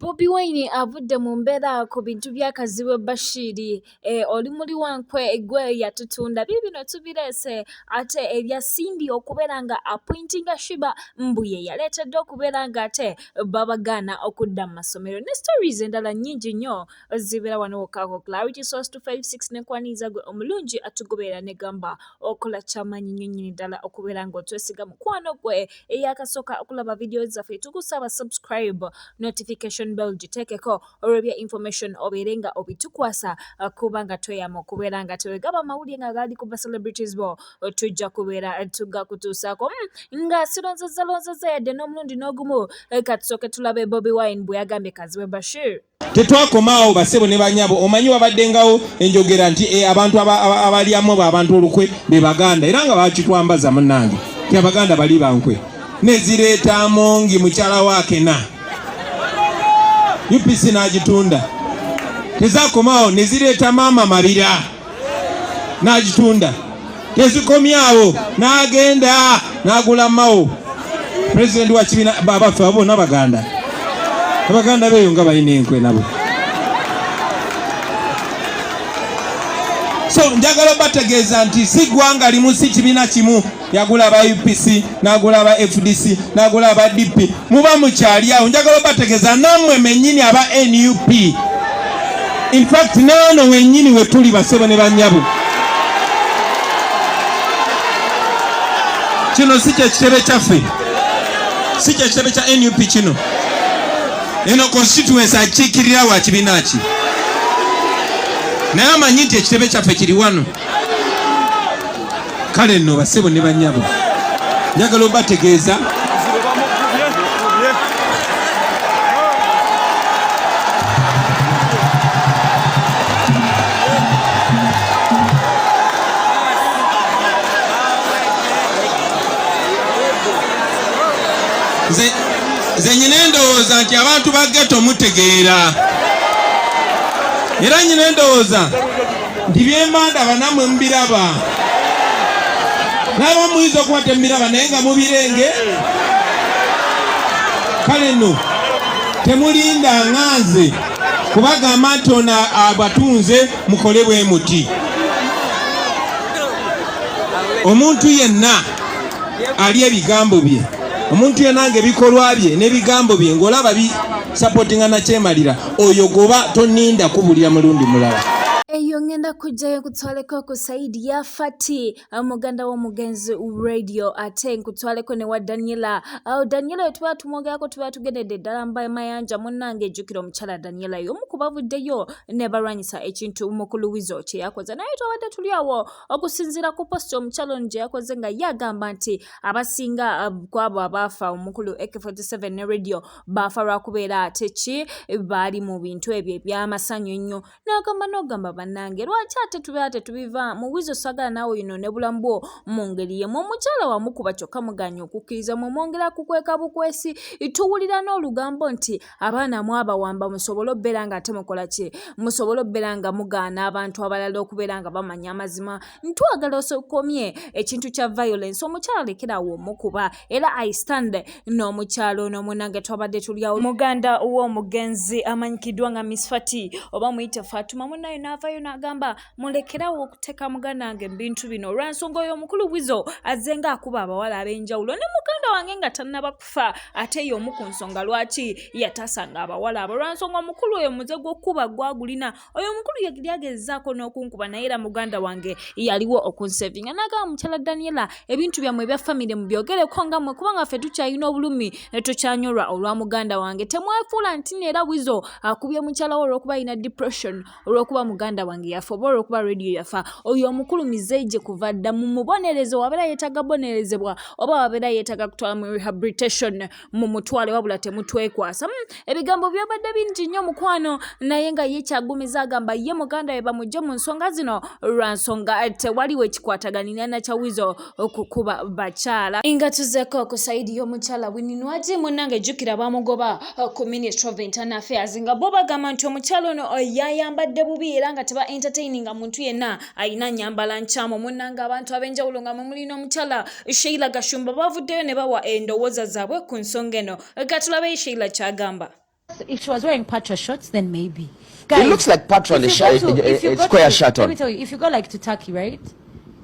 Bobi Wine avudde mu mbeera ku bintu bya Kazibwe Bashir, oli muli wa nkwe gwe yatutunda. Biibino tubireese ate ebya Cindy okubeera nga apointinga Sheebah mbu ye yaleetedde okubeera ng'ate babagaana okudda mu masomero ne stories endala nnyingi nnyo zibeera wano wokka ku Clarity Source 256 ne nkwaniriza gwe omulungi atugoberera ne gamba okola kyamaanyi nnyo nnyini ddala okubeera ng'otwesiga mukwano gwe eyakasooka okulaba vidiyo zaffe tukusaba subscribe notification bell giteekeko olw'ebya information obeere nga obitukwasa kubanga tweyama okubeera nga tewegaba amawulire nga gali ku ba celebrities bo tujja kubeera tugakutuusaako hmm, nga sironzezalonzeza yadde n'omulundi n'ogumu eh, katusooke tulabe Bobi Wine bwe yagambye Kazibwe Bashir. Tetwakoma awo basebo ne banyabo, omanyi wabaddengawo enjogera nti eh, abantu abalyamu abo abantu olukwe be Baganda, era nga bakitwambaza munnange nti Abaganda bali bankwe nezireeta Amongi mukyala wa Akena UPC n'agitunda. Tezakomaawo nezireeta Maama Mabira n'agitunda. Tezikomyawo n'agenda n'agula Mao pulezidenti wa kibiina. Abaffe abo bonna Baganda, Abaganda beeyo nga balina enkwe nabo. So njagala obategeeza nti si ggwanga limu, si kibiina kimu yagula aba UPC n'agula aba FDC n'agula aba DP, muba mukyali awo. Njagala obategeeza nammwe mennyini aba NUP, in fact naano wennyini we tuli basebo ne bannyabo. Kino si kye kitebe kyaffe, si kye kitebe kya NUP kino. Eno constituency akiikirira wa kibiina ki, naye amanyi nti ekitebe kyaffe kiri wano. Kale nno basebo ne bannyabo, njagala obategeeza nze nyina endowooza nti abantu ba ghetto mutegeera, era nyina endowooza nti byemba ndaba nammwe mubiraba, naye muyinza okuba temubiraba naye nga mubirenge. Kale nno temulinda nga nze kubagamba nti ono abatunze mukole bwe muti. Omuntu yenna ali ebigambo bye, omuntu yenna nga ebikolwa bye n'ebigambo bye ng'olaba bisapotinga nakyemalira, oyo goba toninda kubulira mulundi mulala. Eyo ngenda kujjayo nkutwaleko ku Saidi ya Fati muganda w'omugenzi radio, ate nkutwaleko ne wa Daniela. Awo Daniela we tuba tumwogerako tuba tugendedde ddala mba mayanja munnange. Jjukira omukyala Daniela y'omu ku bavuddeyo ne balwanyisa ekintu mukulu Weasel kye yakoze, naye twabadde tuli awo okusinziira ku posti omukyala ono gye yakoze nga ye agamba nti abasinga ku abo abaafa omukulu AK47 ne radio baafa lwakubeera ate ki baali mu bintu ebyo eby'amasanyu ennyo. N'agamba n'ogamba bannange lwaki ate tubeera tetubiva mu Weasel, sagala naawe yonoone bulamu bwo mu ngeri y'emu. Omukyala wamukuba kyokka mugaanye okukkiriza, mwe mwongera kukweka bukwesi. Tuwulira n'olugambo nti abaana mwabawamba musobole okubeera nga ate mukola ki, musobole okubeera nga mugaana abantu abalala okubeera nga bamanya amazima. Ntwagala osokomye ekintu kya violence, omukyala lekerawo omukuba. Era I stand n'omukyala ono munange twabadde tuli awo, muganda w'omugenzi amanyikiddwa nga Miss Fati oba muyite Fatuma munayo n'avayo n'agamba mulekerawo okuteeka muganda wange mu bintu bino olw'ensonga oyo omukulu Weasel azze nga akuba abawala ab'enjawulo ne muganda wange nga tannaba kufa, ate y'omu ku nsonga lwaki yatasanga abawala abo olw'ensonga omukulu oyo omuze gw'okukuba gwagulina. Oyo omukulu yali agezaako n'okunkuba naye era muganda wange yaliwo okunsevinga. N'agamba mukyala Daniela ebintu byammwe ebya famire mubyogereko nga mmwe kubanga ffe tukyalina obulumi ne tukyanyolwa olwa muganda wange. Temwefuula nti nno era Weasel akubye mukyala we olw'okuba alina depression olw'okuba muganda wange yafa oba olw'okuba radio yafa. Oyo omukulu mize gye kuva dda mumubonereze, wabeera yeetaaga bonerezebwa oba wabeera yeetaaga kutwala mu rehabilitation mumutwale, wabula temutwekwasa. Ebigambo byabadde bingi nnyo mukwano, naye nga ye kyagumiza agamba ye muganda we bamugye mu nsonga zino lwa nsonga tewaliwo ekikwataganira na kya Weasel okukuba bakyala. Nga tuzeeko ku sayidi y'omukyala Winnie Nwagi munnange, jjukira bamugoba ku Ministry of Internal Affairs nga bo bagamba nti omukyala ono yayambadde bubi era nga teba entertaininga muntu yenna alina nyambala nkyamu. Munnange abantu ab'enjawulo nga mwe muli n'omukyala Sheila Gashumba bavuddeyo ne bawa endowooza zaabwe ku nsonga eno. Katulabe Sheila ky'agamba. If she was wearing Patra shorts, then maybe. It looks like Patra if and you go to- if you a go square to- shirt Let on. me tell you, if you go like to Turkey, right?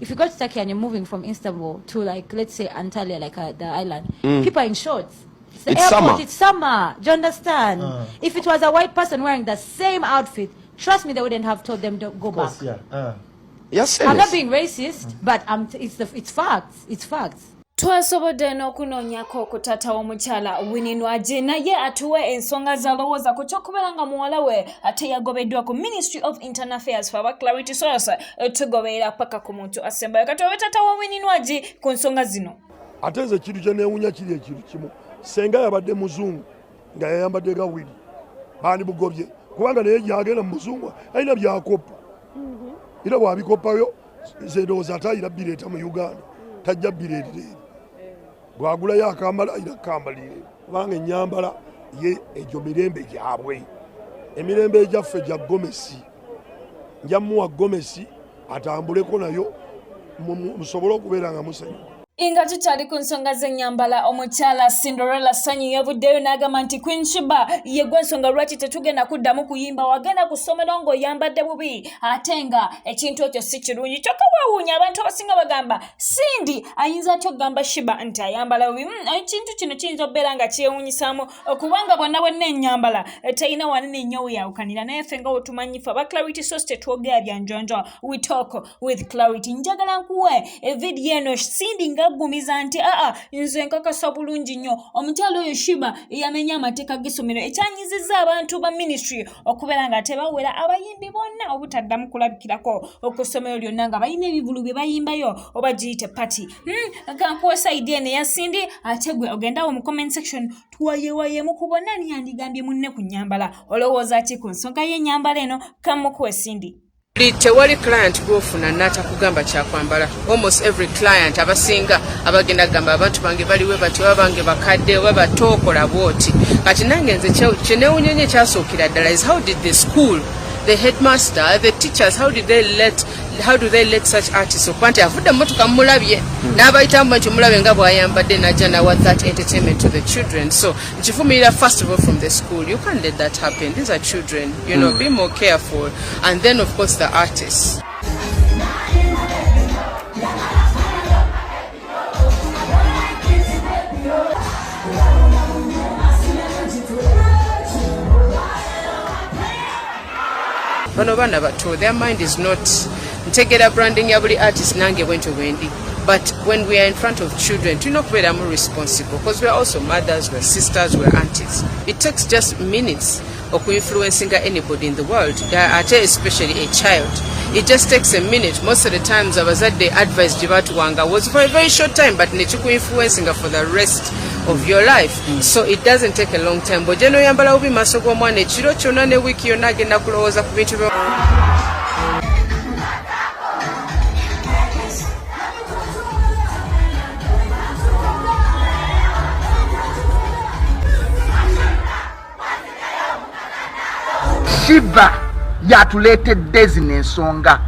If you go to Turkey and you're moving from Istanbul to, like, let's say Antalya, like the island, people are in shorts. It's the Mm. It's airport, summer. it's summer. Do you understand? If it was a white person wearing the same outfit, trust me, they wouldn't have told them to go back. Yes, I'm not serious. being racist, but it's facts. It's facts. Twasobodde n'okunoonyako ku taata w'omukyala Winnie Nwagi, naye atuwe ensonga z'alowooza ku ky'okubeera nga muwala we ate yagobeddwa ku Ministry of Internal Affairs. Fe aba Clarity Source tugoberera paka ku muntu asembayo. Kati obe taata wa Winnie Nwagi ku nsonga zino. Ate nze ekintu kyenewunya kiri ekintu kimu, senga yabadde muzungu nga yayambadde ga Winnie, bandimugobye, kubanga naye gyagenda mu muzungu alina byakoppa, era bwabikoppayo nze ndowooza ate ayina bireeta mu Uganda, tajja bireetera eri. Bwagulayo akambala ayina kukambalira, kubanga enyambala ye egyo mirembe gyabwe. Emirembe egyaffe gya gomesi, nja muwa gomesi atambuleko nayo musobole okubeera nga musanyuka. Nga tukyali ku nsonga z'ennyambala, omukyala Cinderella Sanyu yavuddeyo n'agamba nti Queen Shiba ye gwe ensonga lwaki tetugenda kuddamu kuyimba. Wagenda ku ssomero ng'oyambadde bubi, ate nga ekintu ekyo si kirungi. Kyokka weewuunya abantu abasinga bagamba, Cindy ayinza atya okugamba Shiba nti ayambala bubi? Ekintu kino kiyinza okubeera nga kyewuunyisaamu, kubanga bonna bonna ennyambala terina wanene nnyo weyawukanira. Naye ffe nga wetumanyi, ffe aba Clarity Source tetwogera bya njonjo, we talk with clarity. Njagala nkuwe evidiyo eno, Cindy ng'aggumiza nti aa, nze nkakasa bulungi nnyo omukyala oyo Shiba yamenye amateeka g'essomero, ekyanyizizza abantu ba ministry okubeera nga tebawera abayimbi bonna obutaddamu kulabikirako ku ssomero lyonna nga balina ebivulu bye bayimbayo oba giyite party. Kankuwa side eno eya Cindy, ate gwe ogendawo mu comment section tuwayewayemu ku bonna ani yandigambye munne ku nnyambala. Olowooza ki ku nsonga y'ennyambala eno? Kamukuwe Cindy. Tewali client gwofuna n'atakugamba kyakwambala. Almost every client, abasinga abagenda kugamba abantu bange baliwe bati, oba bange bakadde oba batookola bwoti. Kati nange nze kyenewunya nnyo ekyasookera ddala is, how did the school, the headmaster, the teachers, how do they let such artists okuba nti avudde mu motoka, mumulabye n'abayitamu nti mulabe nga bw'ayambadde, n'ajja nawa that entertainment to the children? So nkivumirira, first of all, from the school. You can't let that happen. These are children. Be more careful. And then, of course, the artists. Bano baana bato, their mind is not. Ntegera branding ya buli artist, nange bwentyo bwendi, but when we are in front of children, tulina okubeeramu responsible, because we are also mothers, we are sisters, we are aunties. It takes just minutes okuinfluencinga anybody in the world, ate especially a child. It just takes a minute. Most of the times abazadde advice gye batuwanga was for a very short time, but nekikuinfluencinga for the rest of your life. So it doesn't take a long time. Bw'ojja n'oyambala bubi maaso g'omwana, ekiro kyonna ne wiiki yonna agenda kulowooza ku bintu byo. Shiba yatuleetedde zino ensonga.